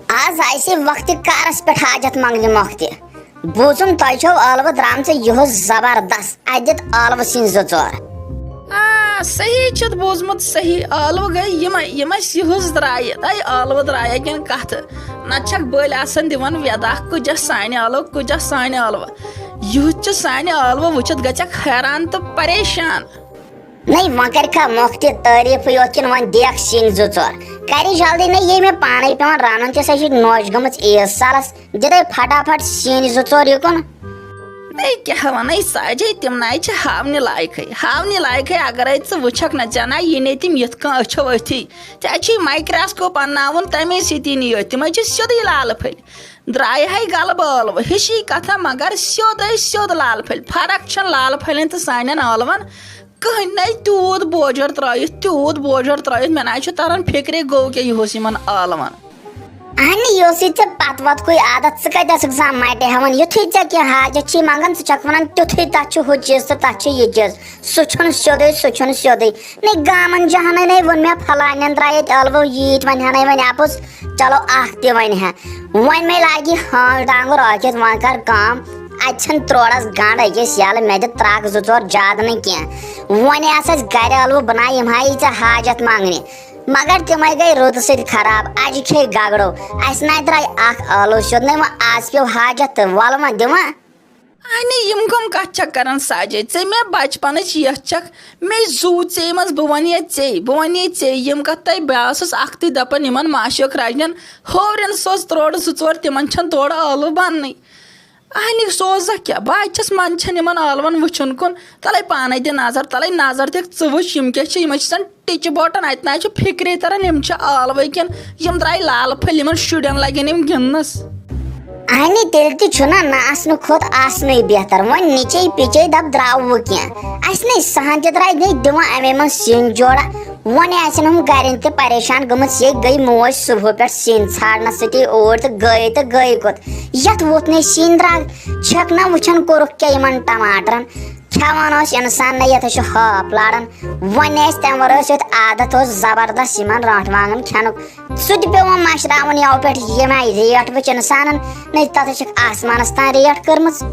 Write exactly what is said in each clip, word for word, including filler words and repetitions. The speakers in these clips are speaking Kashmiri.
آز آسہِ وقتِ کارس پٮ۪ٹھ حاجت منگنہِ مۄختہِ۔ بوٗزُم تۄہہِ چھو ٲلوٕ درامژٕ یُہُس زبردست، اتہِ دِتھ ٲلوٕ سِنۍ زٕ ژور۔ آ، صحیح چھُتھ بوٗزمُت، صحیح۔ ٲلوٕ گٔے یِمے، یِم اَسہِ یُہُس درٛایہِ۔ تَے ٲلوٕ درٛایہِ کِنہٕ کَتھٕ؟ نَتہٕ چھَکھ بٔلۍ آسان دِوان وٮ۪داہ، کُجا سانہِ ٲلوٕ، کُجا سانہِ ٲلوٕ۔ یُہُس چھُ سانہِ ٲلوٕ وٕچھِتھ گژھکھ حیران تہٕ پریشان۔ نَے، وۄنۍ کَرِکھا مۄختہِ تعریٖفٕے یوت کِنہٕ وۄنۍ دِیَکھ سِنۍ زٕ ژور؟ کَرِ جلدی، نَے، یے مےٚ پانَے پٮ۪وان رَنُن تہِ، سۄ چھِ نوٚش گٔمٕژ عیٖذ سالَس۔ دِدے فٹافٹ سِنۍ زٕ ژور یُکُن۔ نَے کیٛاہ وَنَے ساجے، تِم نَے چھِ ہاونہِ لایقٕے، ہاونہِ لایقٕے۔ اگرے ژٕ وٕچھکھ نہ، ژےٚ نَے یی نَے تِم یِتھ کٔنۍ أچھو أتھی۔ ژےٚ چھُے مایکراسکوپ اَنناوُن، تَمے سۭتی یِیو۔ تِمَے چھِ سیوٚدُے لالہٕ پھٔلۍ۔ درٛایہِ ہَے گَلہٕ بٲلوٕ، ہِشی کَتھا، مگر سیوٚدے سیوٚد لالہٕ پھٔلۍ۔ فرق چھَنہٕ لالہٕ پھٔلٮ۪ن تہٕ سانٮ۪ن ٲلوَن کٕہٕنۍ۔ نَے تیوٗت بوجر ترٛٲیِتھ، تیوٗت بوجر ترٛٲیِتھ، مےٚ نَے چھُ تَران فِکرے گوٚو کیٛاہ یِہُس یِمَن ٲلوَن۔ اہنہِ، یہِ اوسُے ژےٚ پتہٕ وتہٕ کُے عادت، ژٕ کتہِ ٲسٕکھ زانٛہہ مٹہِ ہٮ۪وان؟ یُتھُے ژےٚ کینٛہہ حاجت چھی منٛگان، ژٕ چھکھ ونان تیُتھُے تتھ چھُ ہُہ چیٖز تہٕ تتھ چھُ یہِ چیٖز۔ سُہ چھُنہٕ سیوٚدُے، سُہ چھُنہٕ سیوٚدُے۔ نے گامن جہانن ہے ووٚن مےٚ، فلانٮ۪ن درٛاے ییٚتہِ ٲلوٕ ییٖتۍ، وۄنۍ ہنَے وۄنۍ اپُز، چلو اکھ تہِ ونہِ ہا۔ وۄنۍ مے لاگہِ ہانٛچ ڈانٛگُر رٲکھِتھ، وۄنۍ کر کٲم، اتہِ چھَنہٕ تروڑس گنڈ أکِس یلہٕ، مےٚ دِ ترکھ زٕ ژور، زیادٕ نہٕ کینٛہہ۔ وۄنۍ آسہٕ اسہِ گرِ ٲلوٕ، بہٕ نہ یِمہٕ ہا یہِ ژےٚ حاجت منٛگنہِ۔ مگر تِمے گٔے رُدٕ سۭتۍ خراب، اجہِ کھے گگڑو۔ اسہِ نَے درٛاے اکھ ٲلوٕ سیوٚد نَے، وۄنۍ آز پیوٚو حاجت تہٕ وَلہٕ وۄنۍ دِمہ۔ اہنہِ، یِم کٕم کتھ چھکھ کران ساجے؟ ژےٚ مےٚ بچپنٕچ یتھ چھکھ، مے زُو ژے منٛز، بہٕ ونے ژے، بہٕ ونے ژے، یِم کتھ تۄہہِ بہٕ ٲسٕس اکھتُے دپان یِمن معشوق راجنٮ۪ن ہورٮ۪ن سوز تروڑٕ زٕ ژور، تِمن چھنہٕ تورٕ ٲلوٕ بننٕے۔ اہنہِ سوزکھ کیٛاہ؟ بہٕ اَتہِ چھَس منٛدچھان یِمَن ٲلوَن وٕچھُن کُن۔ تَلَے پانَے دِ نظر، تَلَے نظر دِکھ ژٕ وٕچھ، یِم کیٛاہ چھِ؟ یِمَے چھِ زَن ٹِچہِ بوٹَن، اَتہِ نہ چھُ فِکرے تَران یِم چھِ ٲلوٕے کِنہٕ یِم درٛاے لالہٕ پھٔلۍ یِمَن شُرٮ۪ن لَگن یِم گِنٛدنَس۔ اہنہِ تیٚلہِ تہِ چھُنہ نہ آسنہٕ کھۄتہٕ آسنُے بہتر۔ وۄنۍ نِچے پِچے دَپ درٛاو وۄنۍ کینٛہہ۔ اَسہِ نے سہن تہِ درٛاے نے دِوان اَمے منٛز سِنۍ جوڑا۔ وۄنۍ آسن ہُم گرٮ۪ن تہِ پریشان گٔمٕژ، یے گٔے موج صبحہٕ پٮ۪ٹھ سِنۍ ژھانڈنس سۭتی اوٗرۍ تہٕ گٔے تہٕ گٔے کوٚت؟ یتھ ووت نے سِنۍ درٛاگ، چھکھ نہ وٕچھان کوٚرُکھ کیٛاہ یِمن ٹماٹرن؟ کھٮ۪وان اوس انسان نہ، یتھ چھُ ہاپھ لاران۔ وۄنۍ ٲسۍ تمہِ ورٲے سۭتۍ عادت اوس زبردست یِمن رانٛٹھ وانٛگن کھٮ۪نُک، سُہ تہِ پیوٚوُم مشراوُن یَوٕ پٮ۪ٹھ۔ یِمے ریٹ وٕچھ انسانن، نہ تتھ چھکھ آسمانس تام ریٹ کٔرمٕژ۔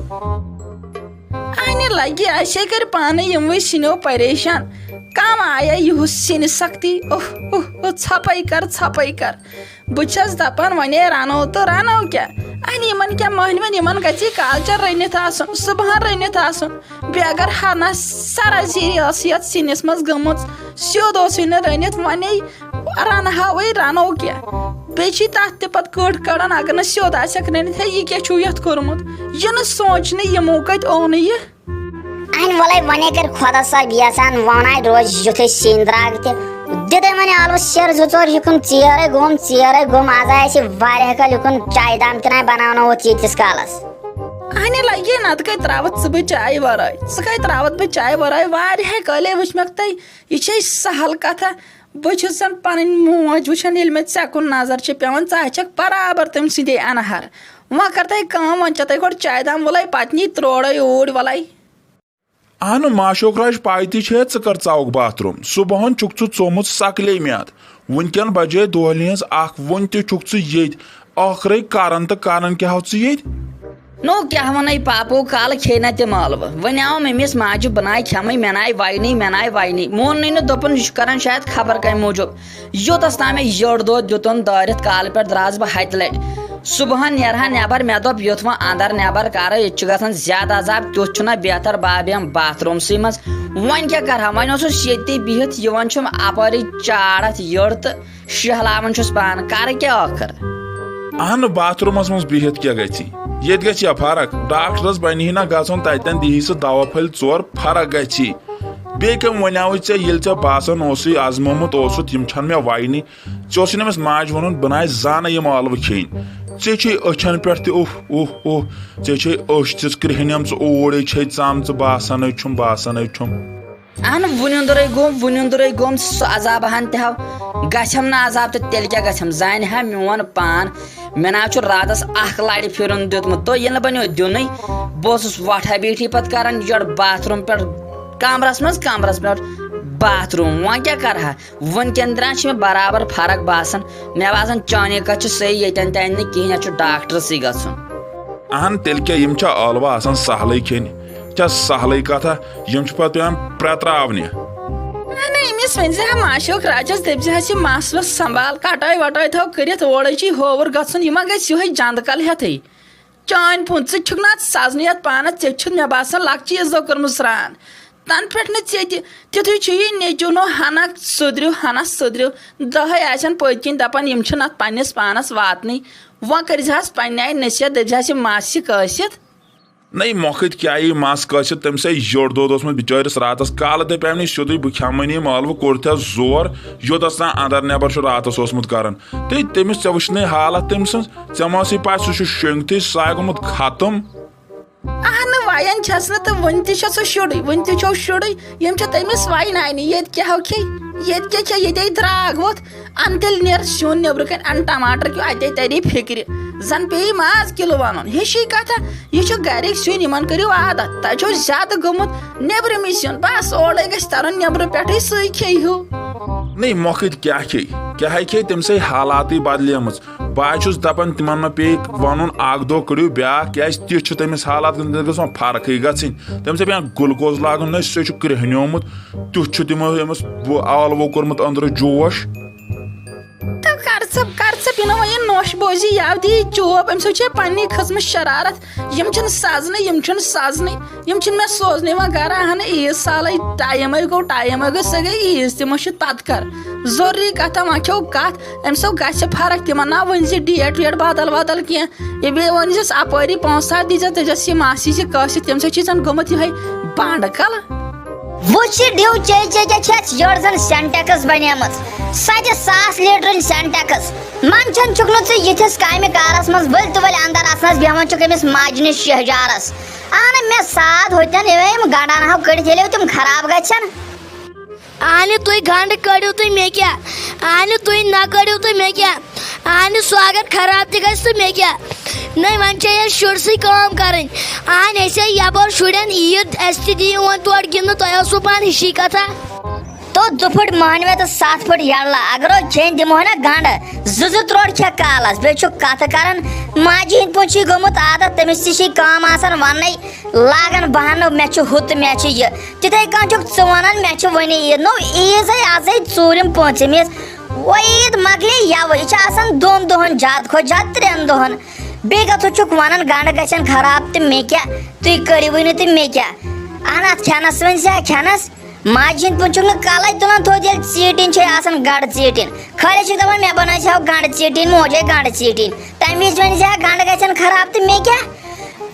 اہنہِ لگہِ، اسے کٔرۍ پانے یِموٕے سِنیو پریشان۔ کم آیے یُہُس سِنہِ سختی۔ اوہ، اوہ، اوہ، ژھپے کر، ژھپے کر۔ بہٕ چھَس دپان، وۄنۍ ہے رنو تہٕ رنو کیٛاہ؟ اہنہِ یِمن کیٛاہ مٔہنوٮ۪ن، یِمن گژھِ کالچن رٔنِتھ آسُن، صبحن رٔنِتھ آسُن۔ بیٚیہِ اگر ہنا سرا زیٖری ٲس یتھ سِنِس منٛز گٔمٕژ، سیوٚد اوسُے نہٕ رٔنِتھ، وۄنۍ ہے رنہٕ ہاوٕے، رنو کیٛاہ؟ بیٚیہِ چھِ تتھ تہِ پتہٕ کٔڑ کڑان، اگر نہٕ سیوٚد آسٮ۪کھ رٔنِتھ، ہے، یہِ کیٛاہ چھُو یتھ کوٚرمُت؟ یہِ نہٕ سونٛچنہٕ یِمو کتہِ اوٚن یہِ۔ اہنہِ وۄلے وۄنۍ کر خۄدا صٲب یژھان، وۄنۍ آے روزِ یُتھُے سِنۍ درٛاگ تہِ۔ دِتَے وۄنۍ ٲلوٕ سیر زٕ ژور، یہِ کُن ژیرے گوٚم، ژیرے گوٚم، آز آے اَسہِ واریاہ کٲلۍ یہِ کُن چایہِ دام تہِ نَے بناونو ووت ییٖتِس کالس۔ اہنہِ لگے نتہٕ کَتہِ ترٛاوَتھ ژٕ بہٕ چایہِ ورٲے؟ ژٕ کَتہِ ترٛاوَتھ بہٕ چایہِ ورٲے؟ واریاہے کٲلے وٕچھ مےٚ تۄہہِ، یہِ چھے سہل کتھا۔ بہٕ چھُس زن پنٕنۍ موج وٕچھان، ییٚلہِ مےٚ ژےٚ کُن نظر چھِ پٮ۪وان، ژٕ چھکھ برابر تٔمۍ سٕنٛدے انہر۔ وۄنۍ کر تۄہہِ کٲم، وۄنۍ چےٚ تۄہہِ گۄڈٕ چایہِ دام، وۄلے پتہٕ نی تروڑے اوٗرۍ، وۄلے۔ اہنُو معشوق راج، پاے تہِ چھے ژٕ کر ژاوُکھ باتھ روم؟ صبحن چھُکھ ژٕ ژومُت سکلے میاد، وٕنکٮ۪ن بجے دۄہلہِ ہٕنٛز اکھ، وُنہِ تہِ چھُکھ ژٕ ییٚتۍ۔ ٲخرے کرن تہٕ کرن کیٛاہ ہو ژٕ ییٚتۍ؟ نو کیٛاہ ونے پاپو، کالہٕ کھے نہ تِم ٲلوٕ۔ وۄنۍ آو مٔمِس ماجہِ بناے کھٮ۪مٕے، مےٚ ناے وینی، مےٚ ناے وینی۔ موننٕے نہٕ، دوٚپُن یہِ چھُ کران شاید خبر کمہِ موٗجوٗب۔ یوٗتاہ تام مےٚ یٔڑ دۄد دیُتُن دٲرِتھ، کالہٕ پٮ۪ٹھ درٛاس بہٕ ہتہِ لٹہِ۔ صبحن نیرٕ ہا نٮ۪بر، مےٚ دوٚپ یُتھ وۄنۍ اندر نٮ۪بر کرٕ، ییٚتہِ چھُ گژھان زیادٕ عذاب، تیُتھ چھُنہ بہتر بابیم باتھ رومسٕے منٛز۔ وۄنۍ کیٛاہ کرٕ ہا؟ وۄنۍ اوسُس ییٚتی بِہِتھ، یِوان چھُم اپٲری چاڑ اتھ یٔڑ تہٕ شہلاوان چھُس پانہٕ، کرٕ کیٛاہ ٲخٕر؟ اہنُو باتھ رومس منٛز بِہِتھ کیٛاہ گژھی؟ ییٚتہِ گژھِ یا فرق؟ ڈاکٹرس بنہِ ہی نہ گژھُن، تتٮ۪ن دِہی سُہ دوا پھٔلۍ ژور، فرق گژھی۔ بیٚیہِ کٔمۍ ونیاوُے ژےٚ، ییٚلہِ ژےٚ باسان اوسُے، آزمومُت اوسُتھ، یِم چھَنہٕ مےٚ وَینی؟ ژےٚ اوسُے نہٕ أمِس ماجہِ وَنُن، بہٕ نہٕ آسہِ زانَے یِم ٲلوٕ کھیٚنۍ۔ ژےٚ چھے أچھَن پٮ۪ٹھ تہِ اُف، اُف، اُف۔ ژےٚ چھے أچھ تِژھ کرٛیٚہنیمژٕ، اوڑے چھے ژامژٕ، باسانَے چھُم، باسانَے چھُم۔ اہن، وُنیُندرے گوٚم، وُنیُندرے گوٚم، سُہ عذاب ہن تہِ ہاو۔ گژھم نہٕ عذاب تہٕ تیٚلہِ کیٛاہ گژھم؟ زانہِ ہا میون پان۔ مےٚ نہ حظ چھُ راتس اکھ لڑِ پھِرُن دیُتمُت، تہٕ ییٚلہِ نہٕ بنیو دیُنٕے، بہٕ اوسُس وۄٹھا بیٖٹھی پتہٕ کران یورٕ باتھ روٗم پٮ۪ٹھ کمرس منٛز، کمرس پٮ۪ٹھ باتھ روٗم۔ وۄنۍ کیٛاہ کَرٕ ہا؟ وٕنکٮ۪ن درٛان چھِ مےٚ برابر فرق باسان۔ مےٚ باسان، چٲنی کَتھ چھِ صحیح، ییٚتٮ۪ن تہِ اَنہِ نہٕ کِہیٖنۍ، اَتھ چھُ ڈاکٹرَسٕے گژھُن۔ اہن، تیٚلہِ کیٛاہ، یِم چھا ٲلوٕ آسان سہلٕے کھیٚنۍ؟ چھا سہلٕے کَتھا؟ یِم چھِ پَتہٕ پٮ۪وان پرٛتراونہِ۔ نہ، نہ، أمِس ؤنۍ زِ ہا ماشوک راجَس، دٔپۍ زِ ہَس، یہِ مَس وَس سنٛبھال، کَٹٲے وَٹٲے تھاو کٔرِتھ، اورَے چھُے ہووُر گژھُن، یہِ ما گژھِ یِہوٚے جنٛد کَل ہٮ۪تھٕے؟ چٲنۍ پھوٚن، ژٕ چھُکھ نہ اَتھ سَزنٕے یَتھ پانَس، ژےٚ چھُتھ مےٚ باسان لۄکچہِ عزو کٔرمٕژ سرٛان۔ تَنہٕ پٮ۪ٹھ نہٕ ژےٚ تہِ تیُتھُے چھُ یہِ نیٚچوٗ نو ہنا سُدریو، ہنا سُدریو۔ دَہَے آسن پٔتۍ کِنۍ دَپان، یِم چھِنہٕ اَتھ پنٛنِس پانَس واتنٕے۔ وۄنۍ کٔرۍ زِ ہَس پنٛنہِ آیہِ نصیحت، دٔپۍ زِ ہَس یہِ مَس چھِ کٲسِتھ۔ نَے مۄکھٕتۍ کیٛاہ یی مَس کٲسِتھ، تٔمِس ہے یٔڈ دود اوسمُت بِچٲرِس راتَس۔ کالہٕ دَپیو نہٕ سیوٚدُے، بہٕ کھٮ۪مہٕ وۄنۍ یِم ٲلوٕ، کوٚرتھَس زور، یوٚتَس تام اَندَر نٮ۪بَر چھُ راتَس اوسمُت کَران۔ تہٕ تٔمِس، ژےٚ وٕچھ نَے حالت تٔمۍ سٕنٛز، ژےٚ ما ٲسٕے پَے سُہ چھُ شۄنٛگتھٕے، سُہ آسہِ گوٚمُت ختم۔ اہنہٕ، وَیَن چھَس نہٕ تہٕ وٕنہِ تہِ چھُ سُہ شُرُے، وٕنہِ تہِ چھُ شُرُے۔ یِم چھِ تٔمِس وَیناونہِ، ییٚتہِ کیٛاہ ہو کھے، ییٚتہِ کیٛاہ کھے، ییٚتے درٛاگ ووٚتھ۔ اَن تیٚلہِ نیر سیُن نیٚبرٕ کَنہِ، اَن ٹماٹر کیُو، اَتے تَری فِکرِ۔ زَن پیٚیہِ ماز کِلوٗ وَنُن۔ ہِشی کَتھا، یہِ چھُ گَرِکۍ سیُن، یِمَن کٔرِو عادت۔ تۄہہِ چھو زیادٕ گوٚمُت نیٚبرِمٕے سیُن، بَس اورَے گژھِ تَرُن نیٚبرٕ پٮ۪ٹھٕے، سُے کھیٚیہِ ہیوٗ۔ نَے مۄکھٕتۍ کیٛاہ کھے، کیٛاہ ہے کھے، تٔمِس ہے حالاتٕے بدلیمٕژ۔ بہٕ حظ چھُس دَپان، تِمَن ما پیٚیہِ وَنُن اَکھ دۄہ کٔڑِو بیٛاکھ، کیٛازِ تِژھ چھِ تٔمِس حالات گٔمٕژ، تٔمِس گژھِ وۄنۍ فرقٕے گژھٕنۍ۔ تٔمِس ہے پیٚوان گلوکوز لاگُن، نہ سُہ چھُ کرٛیٚہنیومُت، تیُتھ چھُ تِمو أمِس بُ-، ٲلوو کوٚرمُت أنٛدرٕ جوش۔ تہٕ کر ژٕ، کر ژٕ پِنہٕ وۄنۍ یہِ نوٚش بوزی یَو، دِ یہِ چوب، أمۍ سۭتۍ چھِ پنٛنی کھٔژمٕژ شرارت۔ یِم چھِنہٕ سَزنٕے، یِم چھِنہٕ سَزنٕے، یِم چھِنہٕ مےٚ سوزنٕے وۄنۍ گرٕ۔ اہنہٕ عیٖد سالَے ٹایمَے گوٚو، ٹایمَے گوٚو، سۄ گٔے عیٖد، تِمو چھِ تَتھ کر۔ ضروٗری کَتھا وۄنۍ کھیوٚو کَتھ، أمۍ سو گژھِ فرق تِمن۔ نہ ؤنۍ زِ ڈیٹ ویٹ بدل ودل کینٛہہ۔ یہِ بیٚیہِ ؤنۍ زِس اَپٲری پونٛسہٕ ہَتھ دیٖزٮ۪س، دٔپۍزٮ۪س یہِ ماسی چھِ کٲشِر، تٔمۍ سۭتۍ چھِ زَن گٔمٕژ یِہوٚے بانٛڈٕ کَلہٕ۔ وٕچھ یہِ ڈِو چے چے کیٛاہ چھِ اَتھ یٔڑ زَن سینٹیکٕس بَنیمٕژ، سَتہِ ساس لیٖٹرٕنۍ سینٹیکٕس۔ منٛدچھان چھُکھ نہٕ ژٕ یِتھِس کامہِ کارَس منٛز، ؤلۍ تہٕ ؤلۍ اَندَر اَژنَس، بیٚہوان چھُکھ أمِس ماجہِ نِش شہجارَس۔ اَہنہٕ مےٚ ساد ہوٚتٮ۪ن یِہوٚے یِم گَنٛڈان ہاو کٔڑِتھ، ییٚلہِ یِم تِم خراب گژھن۔ اہنہِ تُہۍ گنڈٕ کٔڑِو تہٕ مےٚ کیٛاہ؟ اہنہِ تُہۍ نہ کٔڑِو تہٕ مےٚ کیٛاہ؟ اہنہِ سُہ اگر خراب تہِ گژھِ تہٕ مےٚ کیٛاہ؟ نٔے وۄنۍ چھےٚ یَتھ شُرسٕے کٲم کَرٕنۍ۔ اہنہِ أسۍ ہے یَپٲرۍ شُرٮ۪ن عیٖد، اَسہِ تہِ دِیِو وۄنۍ تورٕ گِنٛدنہٕ، تۄہہِ ٲسوٕ پانہٕ ہِشی کَتھا۔ تو دُ پھٕٹ مٔہنوِ تہٕ ستھ پھٕٹ یَڑلہٕ، اگرو کھیٚنۍ دِمہو نہ گنڈٕ، زٕ زٕ ترٛوٹ کھےٚ کالس۔ بیٚیہِ چھُ کَتھٕ کَران، ماجہِ ہِنٛدۍ پٲٹھۍ چھُے گوٚمُت عادت، تٔمِس تہِ چھِ کٲم آسان وَننَے، لاگان بہانہٕ، مےٚ چھُ ہُہ تہٕ مےٚ چھُ یہِ۔ تِتھَے کٔنۍ چھُکھ ژٕ وَنان، مےٚ چھِ وٕنہِ عیٖد۔ نو، عیٖز ہے آزَے ژوٗرِم پوٗنٛژِم عیٖد۔ وۄنۍ عیٖد مۄکلے یَوٕ، یہِ چھِ آسان دۄن دۄہَن، زیادٕ کھۄتہٕ زیادٕ ترٛٮ۪ن دۄہَن۔ بیٚیہِ کَتھٕ چھُکھ وَنان، گَنٛڈٕ گژھن خراب تہٕ مےٚ کیٛاہ؟ تُہۍ کٔرِوٕے نہٕ تہٕ مےٚ کیٛاہ؟ اَہَن، اَتھ کھٮ۪نَس ؤنۍ زِ ہا کھٮ۪نَس۔ ماجہِ ہِنٛدۍ پٲٹھۍ چھُکھ نہٕ کَلَے تُلان تھوٚد، ییٚلہِ ژیٖٹِنۍ چھے آسان گَنٛڈٕ ژیٖٹِنۍ۔ خٲلی چھِکھ دَپان، مےٚ بَنٲے زِ ہاو گَنٛڈٕ ژیٖٹِنۍ، موجے گَنٛڈٕ ژیٖٹِنۍ۔ تَمہِ وِزِ ؤنۍ زِ ہا، گَنٛڈٕ گژھن خراب تہٕ مےٚ کیٛاہ؟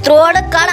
ترٛوڑٕ کَڑان۔